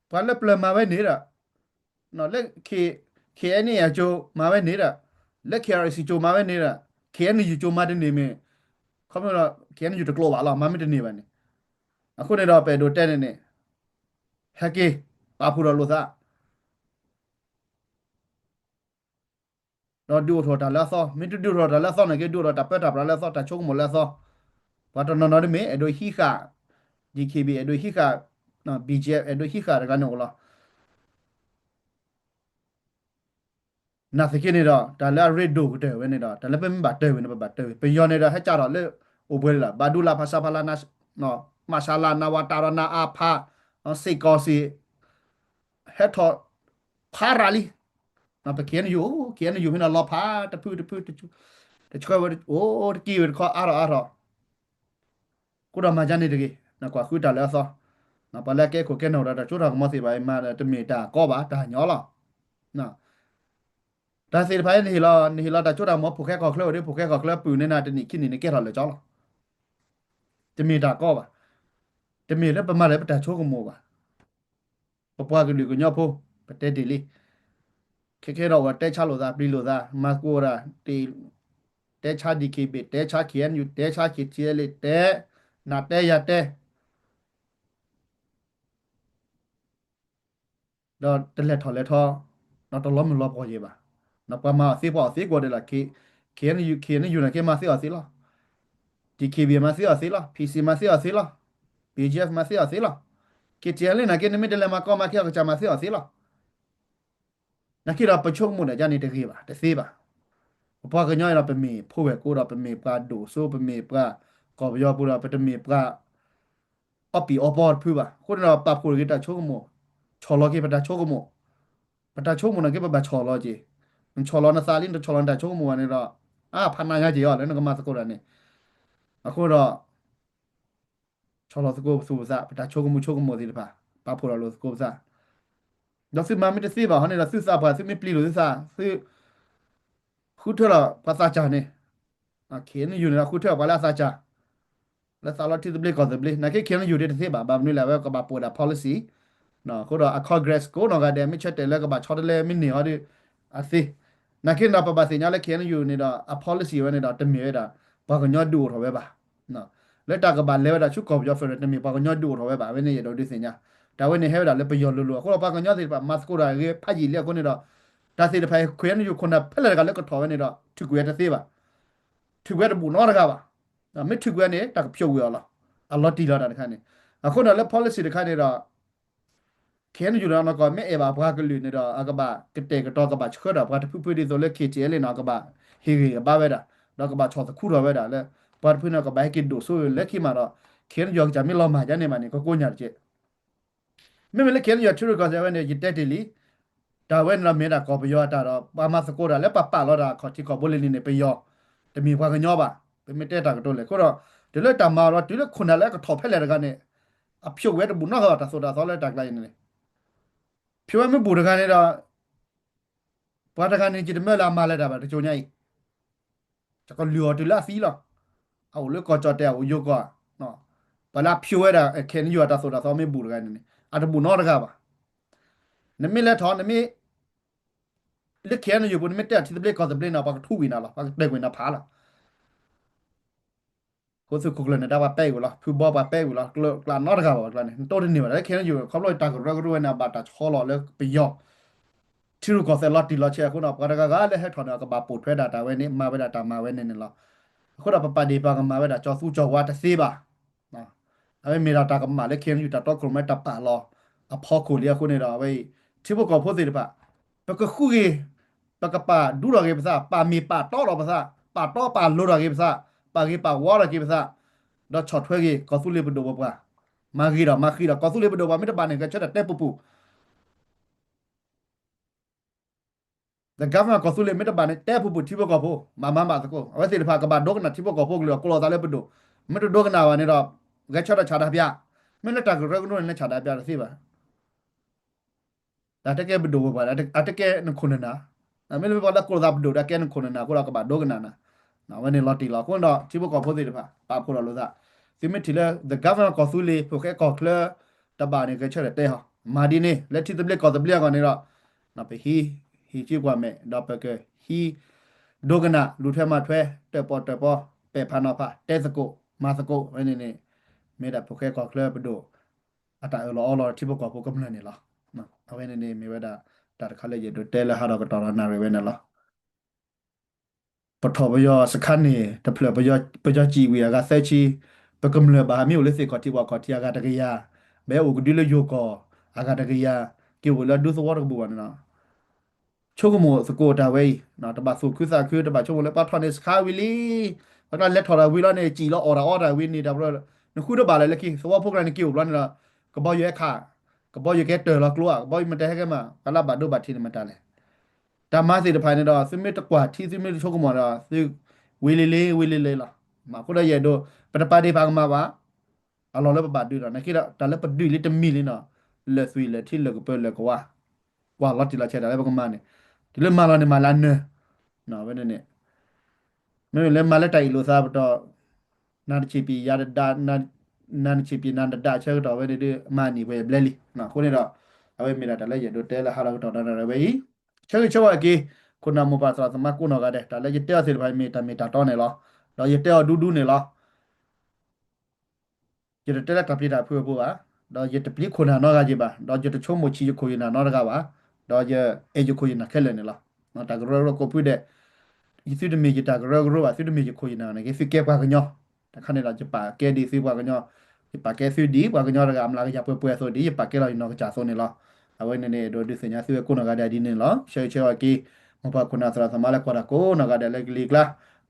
ပှၤလၢပျၢၤမၤဝဲန့ၣ်ဒီး, လၢ KNA အကၠိမၤဝဲန့ၣ်ဒီး, လၢ KRC ကၠိမၤဝဲန့ၣ်ဒီး, KNU ကၠိမၤတန့ၢ်မ့ၢ်, ခီဖျိဒီး KNU တကျိၤဘၣ်လီၤ မၤမ့ၢ်တန့ၢ်ဘၣ်န့ၣ်, အဃိန့ၣ်ဒီး ပအဲၣ်ဒိးတဲန့ၣ်န့ၣ်, ဟဲက့ၤ ပာ်ဖှိၣ်ထီၣ်လိာ်သး ဒီးဒုးအိၣ်ထီၣ်တၢ်လၢအသီ, မ့ၢ်တဒုးအိၣ်ထီၣ်တၢ်လၢအသီန့ၣ်က့ ဒုးအိၣ်ထီၣ်တၢ်ပၢတၢ်ပြးလၢအသီ, တၢ်ဆိကမိၣ်လၢအသီ, ပှၤတနီၤနီၤဒ်မ့ၢ် အဲၣ်ဒိးဟံးဃာ် DKBA, အဲၣ်ဒိးဟံးဃာ် BGF, အဲၣ်ဒိးဟံးဃာ်တဂၤန့ၣ်အိၣ်လီၤ. နာ်သက့န့ၣ်ဒီး တၢ်လၢအရ့ဒိၣ်ကတၢၢ်ဝဲန့ၣ်ဒီး တၢ်လၢပမ့ၢ်ဘၣ်တၢၢ်ဝံၤန့ၣ် ပဘၣ်တၢၢ်ဝံၤ, ပယီၤန့ၣ်ဒီး ဟဲကၢ်ထီၣ်လၢ အိၣ်ပှဲၤလၢ ဘၣ်ဒူလၢ် ဖဆပလ, မဆလ, နဝတ ဒီး နအဖ, စ့ၢ်ကီးစ့ၢ် ဟဲထီၣ်ဖးရၤလံ. ပ KNU, KNU ဖဲန့ၣ်လီၤဖး တဖုတဖု, တဆှၢဝဲအိၣ်တက့ၢ်ဝဲတခီ အါထီၣ်အါထီၣ်, ကဒီးမၤဒ်န့ၣ်တဂ့ၤ, ကွၢ်ဃုတၢ်လၢအသီ, ပှၤလၢအကဲခိၣ်ကဲနီၣ်ဒီး တၢ်စိတၢ်ကမီၤသ့ၣ်တဖၣ်အံၤမၤဒီး တမ့ၢ်တၢ်ကီဘၣ်, တၢ်ညီလီၤ. တၢ်သ့ၣ်တဖၣ်အံၤ နဟ့ၣ်လီၤ, နဟ့ၣ်လီၤတၢ်စိတၢ်ကမီၤ ဖိၣ်ဃဲကီၢ်ချၢအိၣ်ဒီး ဖိၣ်ဃဲကီၢ်ချၢပုၢ်န့ၢ်နၤ တနံၣ်ခံနံၣ်န့ၣ် ကဲထီၣ်လၢာ်ကၠီလီၤ. တမ့ၢ်တၢ်ကီဘၣ်, တမ့ၢ်လၢပမၤလၢပတၢ်ဆိကမိၣ်ဘၣ်. ပပှၤကလုာ်ကညီဖိ ပတဲတ့ၢ်လံ, ခဲခဲဒီး ဝဲတဲဆါလိာ်သး ပျံၤလိာ်သး မၤသကိးတၢ်, တဲဆါ DKBA, တဲဆါ KNU, တဲဆါ KTLA, တဲ, နၤတဲယၤတဲ ဒီးတလဲၤထီၣ်လဲၤထီ, ဒီးတလီၤမုၢ်လီၤပှီၢ်ယဲၢ်ဘၣ်. ဒီးပှၤမၤအီၤသ့ ပှၤအီၤသ့ကိးဂၤဒဲးလီၤ. KNU, KNU န့ၣ်က့ မၤသ့အီၤသ့လီၤ. DKBA မၤသ့အီၤသ့လီၤ. PC မၤသ့အီၤသ့လီၤ. BGF မၤသ့အီၤသ့လီၤ. KTLA န့ၣ်က့ နမ့ၢ်တလဲၤမၤကီမၤခဲအီၤ ကစၢ်မၤသ့အီၤသ့လီၤ. နာ်က့ဒီး ပဆိကမိၣ်ဒၣ်ဒ်န့ၣ်တဂ့ၤဘၣ်, တသ့ဘၣ်. ပပှၤကညီအံၤဒီး ပမ့ၢ်ဖိဝဲၢ်ကိဒီး ပမ့ၢ်ပှၤဒိၣ်စိ ပမ့ၢ်ပှၤကီၢ်ပယီၤပူၤဒီး ပတမ့ၢ်ပှၤ အီၣ်ပံၤအီပီတဖုဘၣ်. အဃိန့ၣ်ဒီး ပာ်ဖှိၣ်က့ၤတၢ်ဆိကမိၣ်, ဆီၣ်လီၤက့ၤပတၢ်ဆိကမိၣ်, ပတၢ်ဆိကမိၣ်န့ၣ်က့ ပဘၣ်ဆီၣ်လီၤက့ၤ, နဆီၣ်လီၤနသးလံ နတဆီၣ်လီၤနတၢ်ဆိကမိၣ်ဘၣ်န့ၣ်ဒီး အါဖးနါညါက့ၤအီၤလၢနကမၤသကိးတၢ်န့ၣ်. အဃိဒီး ဆီၣ်လီၤသကိးပသူၣ်ပသး ပတၢ်ဆိကမိၣ်ဆိကမိၣ်သ့ၣ်တဖၣ် ပာ်ဖှိၣ်ထီၣ်လိာ်သကိးပသး, ဒီးသုမၤမ့ၢ်တသ့ဘၣ်ဟီန့ၣ်ဒီး သုသးပှၢ် သုမ့ၢ်ပျံၤလိာ်သုသး သု ဃုထၢလီၤပှၤသးစၢ်န့ၣ်, KNU န့ၣ်ဒီး ဃုထၢလီၤပှၤလၢအသးစၢ် လၢသးလီထံသဘျ့ကီၢ်သဘျ့, နာ်က့ KNU ဒ်တသ့ဘၣ်, ဘၣ်မနုၤလဲၣ် အဝဲကဘၣ်ပိာ်ဒၣ် policy, အဃိဒီးအ Congress ကိးနီၢ်ဂၤဒဲး မ့ၢ်ဆၢတဲာ်လၢကဘၣ်ဆီတလဲမ့ၢ်န့ၢ်ဟီဒီး အသ့. နာ်က့န့ၣ်ဒီး ပဘၣ်သ့ၣ်ညါလၢ KNU န့ၣ်ဒီး အ policy ဝဲန့ၣ်ဒီး တမ့ၢ်ဝဲဒၣ် ပှၤကညီဒုးအိၣ်ထီၣ်ဝဲဘၣ်. လၢတၢ်ကဘၣ်လဲၤဝဲဒၣ်ဆူကီၢ်ပယီၤ federal တမ့ၢ်ပှၤကညီဒုးအိၣ်ထီၣ်ဝဲဘၣ်, အဝဲန့ၣ်ယအဲၣ်ဒိးဒုးသ့ၣ်ညါ. တၢ်ဝဲန့ၣ်ဟဲဝဲဒၣ်လၢပယီၤလိၤလိၤ အဃိဒီးပှၤကညီသ့ၣ်တဖၣ် မၤသကိးတၢ်ဂ့ၤဖးယံာ်လံအဃိန့ၣ်ဒီး တၢ်သ့ၣ်တဖၣ်အံၤ KNU ခိၣ်နၢ်ဖဲလဲၣ်တဂၤလၢကထီၣ်ဝဲန့ၣ်ဒီး ထုးကွံာ်ဝဲတသ့ဘၣ်. ထုးကွံာ်ဝဲတဘူၣ်နီတဂၤဘၣ်. မ့ၢ်ထုးကွံာ်ဝဲန့ၣ် တၢ်ကဖျိးကွံာ်အီၤလီၤ. အလီၤတံၢ်လီၤတၢ်တခါန့ၣ်. အဃိန့ၣ်လၢ policy တခါန့ၣ်ဒီး KNU န့ၣ် နီၢ်ကီၢ် မ့ၢ်အဲၣ်ဘၣ်ပှၤကလုာ်န့ၣ်ဒီး အကဘၣ်ကတဲာ်ကတီၤ ကဘၣ်ဆှၢဒီးပှၤတဖုဖုဒ်သိးလၢ KTLA န့ၣ် အကဘၣ်ဟ့ၣ်ဂံၢ်ဟ့ၣ်ဘါဝဲဒၣ်, ဒီးကဘၣ်ဆီၣ်သခူထီၣ်ဝဲဒၣ်လၢ ပှၤတဖုန့ၣ် ကဘၣ်ဟဲက့ၤဒိၣ်စိလၢခံမးဒီး KNU ကစၢ်မ့ၢ်လီၤမၢ်ဒ်န့ၣ်မးန့ၣ် ကကိးညါတက့ၢ်. မ့မ့ၢ်လၢ KNU ထံရူၢ်ကီၢ်သဲးဝဲန့ၣ် ယတဲတ့ၢ်လံ, တၢ်ဝဲန့ၣ်ဒီးမ့ၢ်ဒၣ်ကီၢ်ပယီၤအတၢ်ဒီး ပှၤမၤသကိးတၢ်လၢပပာ်လီၤတၢ်ခီၣ်ထံးခီၣ်ဘိလံန့ၣ် ပယီၤ, တမ့ၢ်ပှၤကညီဘၣ်, ပမ့ၢ်တဲတၢ်ကတိၤလဲၣ်. အဃိဒီး တုၤလၢတၢ်မၤအီၤဒီး တုၤလၢခိၣ်နၢ်လၢအကထီၣ်ဖဲလဲၣ်တဂၤန့ၣ် အဖျိးဝဲတဘူၣ်နီတဂၤဘၣ် တၢ်သိၣ်တၢ်သီလၢတၢ်ကျါအံၤန့ၣ်န့ၣ်. ဖျိးဝဲမ့ၢ်ဘူၣ်တဂၤန့ၣ်ဒီး ပှၤတဂၤန့ၣ် ယတမၢလၢအမၤလၢၤတၢ်ဘၣ် တကၠိညါအံၤ ကလုၢ်အီၤတုၤလၢအသံလီၤ. အအိၣ်လၢကီၢ်ကၠီၣ်တဲာ် အအိၣ်ယိၤကီၢ်, ပှၤလၢအဖျိးဝဲဒၣ် KNU အတၢ်သိၣ်တၢ်သီမ့ၢ်ဘူၣ်တဂၤန့ၣ်န့ၣ် အတဘူၣ်နီတဂၤဘၣ်. နမ့ၢ်လဲၤထီၣ် နမ့ၢ် လၢ KNU ပူၤ နမ့ၢ်တဲအထံသဘျ့ကီၢ်သဘျ့န့ၣ် ပှၤကထူဝံၤနၤလီၤ, ပှၤကတဲာ်ကွံာ်နၤဖးလီၤ. ခိၣ်သူၣ်ခိၣ်ကျၢၢ်န့ၣ် တၢ်ပှၤပဲာ်ကွံာ်လီၤ, ဖုဘီပှၤပဲာ်ကွံာ်လီၤ, ကျၢၤကျါနီတဂၤဘၣ် ပှၤကျါန့ၣ် နတိၢ်တန့ၢ်ဘၣ် လၢ KNU ခီဖျိတၢ်ကရၢကရိဝဲန့ၣ် အဘၣ်တၢ်ဆီလီၤလၢပယီၤ ထံရူၢ်ကီၢ်သဲးလီၤတံၢ်လီၤဆဲးအဃိဒီး ပှၤတဂၤဂၤလၢဟဲထီၣ်န့ၣ် အကဘၣ်ပိာ်ထွဲဒၣ်တၢ်ဝဲန့ၣ် မၤဝဲဒၣ်တၢ်မၤဝဲန့ၣ်န့ၣ်လီၤ. အဃိဒီး ပပာ်ဒ့ၣ်ပာ်ကမၣ်ဝဲဒၣ် ကၠီသူကၠီဝါတသ့ဘၣ်. အဝဲမ့ၢ်ဒၣ်တၢ်ကမၣ်လၢ KNU တၢ်တီခိၣ်ရိၣ်မဲတၢ်ပာ်လီၤအဖီခိၣ်လံအဃိန့ၣ်ဒီး အဝဲအံၤ ထံဖိကီၢ်ဖိသ့ၣ်တဖၣ် ပကဃုဂ့ၤ ပကပာ်ဒူထီၣ်က့ၤပသး, ပာ်မ့ၢ်ပာ်တီထီၣ်ပသး, ပာ်တီပာ်လိၤထီၣ်က့ၤပသး, ပာ်ဂ့ၤပာ်ဝါထီၣ်က့ၤပသး, ဒီးဆီၣ်ထွဲက့ၤ ကီၢ်သူလ့ၤပဒိၣ်ပပှၢ်, မၤဂ့ၤဒီးမၤဃံးဒီး ကီၢ်သူလ့ၤပဒိၣ်ပှၢ် မ့ၢ်တဘၣ်န့ၣ် ဂဲၤဆၢထၢၣ်တဲပူၤပူၤ the government ကီၢ်သူလ့ၤမ့ၢ်တဘၣ်န့ၣ် တဲဖုၣ်ဖုၣ်ထံဖိကီၢ်ဖိ မၤမၤဘၣ်သကိး အဝဲသ့ၣ်တဖၣ်ကဘၣ်ဒိကနၣ်ထံဖိကီၢ်ဖိကလုာ်အကိးလီၤသးလၢပဒိၣ်, မ့ၢ်တဒိကနၣ်ဘၣ်န့ၣ်ဒီး ဂဲၤဆၢထၢၣ်ဆးဒးပျး, မ့ၢ်လၢတၢ်ကရၢကရိန့ၣ် လၢဆးဒးပျးတသ့ဘၣ်. တၢ်တကဲပဒိၣ်ဝဲပှၤ အတကဲနခိၣ်နနၤ, မ့ၢ်လၢပှၤလၢကိးလီၤသးပဒိၣ်ဒီးကဲနခိၣ်နနၤအဃိဒီးကဘၣ်ဒိကနၣ်နၤ, အဝဲန့ၣ်လီၤတံၢ်လီၤ. အဃိန့ၣ်ဒီး ထံဖိကီၢ်ဖိသ့ၣ်တဖၣ် ပာ်ဖှိၣ်ထီၣ်လိာ်သး, သုမ့ၢ်ထံၣ်လၢ the government ကီၢ်သူလ့ၤ ဖိၣ်ဃဲကီၢ်ချၢ တဘၣ်န့ၣ် ဂဲၤဆၢထၢၣ်တဲဟီၣ်, မၤဒ်န့ၣ် လၢထံသဘျ့ကီၢ်သဘျ့အဂီၢ်န့ၣ်ဒီး ပဟံး ဟံးကၠံကွၢ်မဲာ် ဒီးပကဟံး ဒိကနၣ် လူၤထွဲမၤထွဲ တၢၣ်ပီၣ်တၢၣ်ပီ ပဲာ်ဖးနီၤဖး တဲသကိး မၤသကိး ဝဲန့ၣ်န့ၣ် မ့ၢ်ဒၣ်ဖိၣ်ဃဲကီၢ်ချၢပဒိၣ် အတၢ်အၢၣ်လီၤအီလီၤထံဖိကီၢ်ဖိကမျၢၢ်န့ၣ်လီၤ. အဝဲန့ၣ်န့ၣ် မ့ၢ်ဝဲဒၣ် တၢ်တခါလၢယအဲၣ်ဒိးတဲလၢဟးထီၣ်ကတီၢ်ဒီးနၣ်ရံၣ်ဝဲန့ၣ်လီၤ. ပထီၣ်ပယီၤစခါန့ၣ် တဖျၢၣ် ပယီၤစံၣ်ဝံၤအဂၤသၢဆံ, ပကမျၢၢ်ဘၣ်ဟးမ့ၢ်အိၣ်လၢသ့ၣ်ခီၣ်ထံးပှၢ်ခီၣ်ထံးအဂၤတကယၤ, ဘၣ်အိၣ်ကဒုလၢယိၤကီၢ်အဂၤတကယၤ, က့ၤအိၣ်လၢဒူသဝီတကပူၤဘၣ်န့ၣ်လီၤ. ဆိကမိၣ်သကိးတၢ်ဝဲအံၤ, တဘၣ်သူၣ်ခုသးခု, တဘၣ်ဆိကမိၣ်လၢပှၤထီၣ်န့ၣ်စခါဝံၤလံ, ပှၤကျါလဲၤထီၣ်တၢ်ဝံၤလီၤန့ၣ် စံၣ်လီၤအီၣ်တၢ်အီတၢ်ဝံၤန့ၣ် တၢ်ပရၢ နဃုတဘၣ်လၢၤလၢခံ သဝီဖိကျါန့ၣ်က့ၤအိၣ်ဘျီန့ၣ်ဒီး ကဘီယူၤဟဲခး, ကဘီယူၤကဟဲတၢၢ်လီၤကျိဧါ, ကဘီယူၤမတၤဟဲကဲမး, ပှၤလၢဘၣ်ဒိဘၣ်ထံးန့ၣ်မတၤလဲၣ်. တၢ်မၤသ့ၣ်တဖၣ်န့ၣ်ဒီး သုမ့ၢ်တကွၢ်ထံ သုမ့ၢ်တဆိကမိၣ်ဒီး သုဝံၤလံလံ ဝံၤလံလံလီၤ. မ့ၢ်အဃိဒီးယအဲၣ်ဒိး ပတပာ်ဒ့ၣ်ပာ်ကမၣ်ဘၣ် အလီၢ်လၢပဘၣ်ဒုးဒီး နာ်က့ဒီး တၢ်လၢပဒုးလံတမံၤလံဒီး လၢာ်သွံၣ်လၢာ်ထံလၢာ်ကပၢလၢာ်ကဝါ, ကွၢ်လီၤတံၢ်လီၤဆဲးတၢ်လၢပကမၤန့ၣ်, တုၤလၢမၤလီၤန့ၣ်မၤလၢနၢၤ, ဝဲန့ၣ်န့ၣ် မ့မ့ၢ်လၢမၤလၢတၢ်အ့ၣ်လိာ်သးပတီၢ်, နၤတဆံးပံၤယၤတဒၣ်, နၤတဆံးပံၤနၤတဒၣ်ဆၢကတီၢ်ဝဲန့ၣ်ဒုး မၤနံၣ်ပှဲၤဘျဲလံ. အဃိန့ၣ်ဒီး အဝဲမ့ၢ်ဒၣ်တၢ်လၢယအဲၣ်ဒိးတဲလၢဟးထီၣ်ကတီၢ်ဒီးနၣ်ရံၣ်ဝဲအံၤ, ဆၢဂ့ၤဆၢဝါက့ၤ ခိၣ်နၢ်မိၢ်ပၢ်သရၣ်သမါကိးနီၢ်ဂၤဒဲး, တၢ်လၢယတဲအီၤသ့ၣ်တဖၣ်မ့ၢ်တၢ်မ့ၢ်တၢ်တီန့ၣ်လီၤ. ဒီးယတဲအီၤဒူဒူန့ၣ်လီၤ. ယတတဲလၢတၢ်ပျံၤတၢ်ဖုးအပူၤဘၣ်, ဒီးယတပျံၤခိၣ်နၢ်နီတဂၤယဘၣ်, ဒီးယတဆိကမိၣ်ဆံးယခိၣ်ယနၢ်နီတဂၤဘၣ်, ဒီးယအဲၣ်ယခိၣ်ယနၢ်ခဲလၢာ်န့ၣ်လီၤ. တၢ်ကရၢကရိကိးဖုဒဲး, သုတမ့ၢ်ယတၢ်ကရၢကရိဘၣ်, သုတမ့ၢ်ယခိၣ်ယနၢ်န့ၣ်က့ သုကဲပှၤကညီ, တခါန့ၣ်ဒီး ယပာ်ကဲဒ်သုပှၤကညီ, ယပာ်ကဲသုဒ်ပှၤကညီတဂၤ အမျးကယၤပှဲၤပှဲၤအသိးဒ် ယပာ်ကဲလီၤယနီၢ်ကစၢ်အသိးန့ၣ်လီၤ. အဝဲန့ၣ်န့ၣ် ဒိးဒုးသ့ၣ်ညါသုဝဲကိးနီၢ်ဂၤဒဲးဒ်န့ၣ်လီၤ. ဆၢဂ့ၤဆၢဝါက့ၤ မိၢ်ပၢ်ခိၣ်နၢ်သရၣ်သမါလၢကွၢ်တၢ်ကိးနီၢ်ဂၤဒဲးလၢကလံၤကျါ,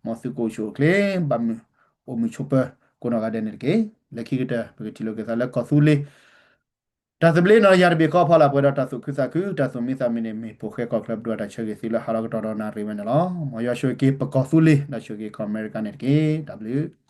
မ်သုကအိၣ်ဆူၣ်အိၣ်ချ့ ဘၣ်မုာ်အိၣ်မုာ်ဆိးပၢၤ ကိးနီၢ်ဂၤဒဲးန့ၣ်တက့ၢ်. လၢခံကတၢၢ် ပကထံၣ်လိာ်က့ၤသးလၢကီၢ်သူလ့ၤ တၢ်သဘျ့နီၢ်တယၤတဘ့ၣ်ဃီအဖီလာ်ပှဲၤဒီးတၢ်သူၣ်ခုသးခု တၢ်သူၣ်မံသးမုာ်န့ၣ် မ့ၢ်ဖိၣ်ဃဲကီၢ်ချၢပဒိၣ်အတၢ်ဆၢဂ့ၤသုလၢဟးထီၣ်ကတီၢ်ဒီးနၣ်ရံၣ်ဝဲန့ၣ်လီၤ. မ်ယွၤဆိၣ်ဂ့ၤက့ၤပကီၢ်သူလ့ၤ ဒီးဆိၣ်ဂ့ၤက့ၤကီၢ်အမဲရကၤန့ၣ်တက့ၢ်. တၢ်ဘျုး